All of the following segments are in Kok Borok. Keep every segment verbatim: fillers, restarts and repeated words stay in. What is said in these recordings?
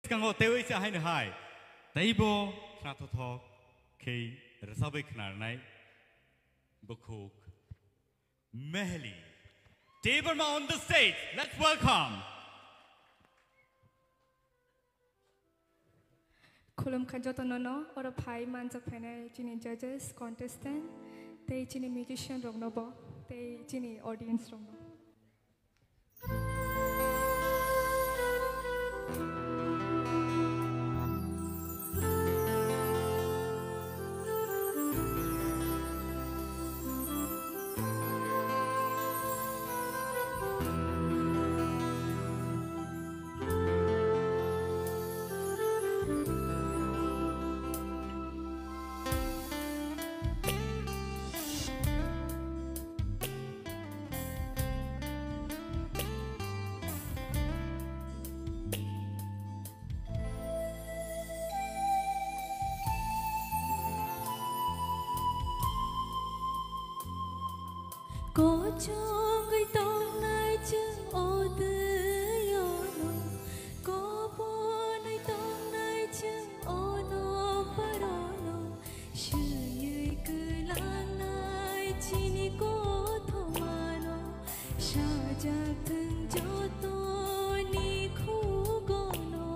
Bwskango teiwi se haino hai teibo khnathok khe rwchabwi khnarnai bukhuk Mehli Debbarma on the stage. Let's welcome. Khulumkha jotono no, oro phai manjak phainai chini judges, contestant, tei chini musician rokno bo, tei chini audience rokno. Kochongwi tongnai chwng o twi-o no, koponwi tongnai chwng o nokbarono, swiwi kwlangnai chini kothomano, sajak thwng jotoni khugono.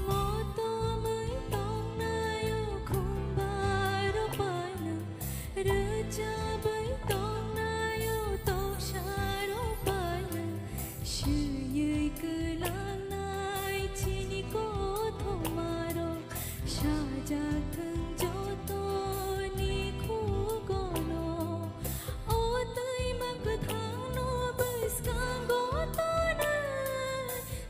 Motomwi tongnaio khumbarok paino, rwchabwi tongnaio toksarok paino, swiwi kwlangnai chini kothomarok. Sajak thwng jotoni khugono, o twima kwthangno bwskango tonwi,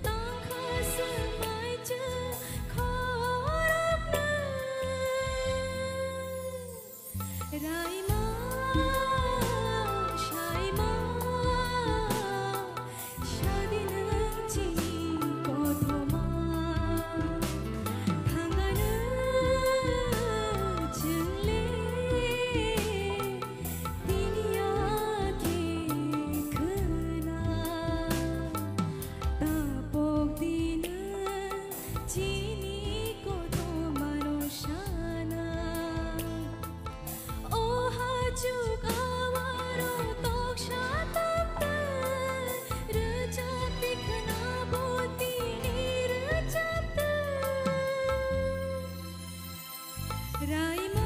tangkha swmai chwng khoroknwi. Raima, saima, sadi nwng chini kothoma. Thangano chwngle tini yakhe khwna. Tapok di nwng chini kothomano sana. O hachuk awaro toksa tokta, rwchapdi khna bo tini rwchapta. Raima.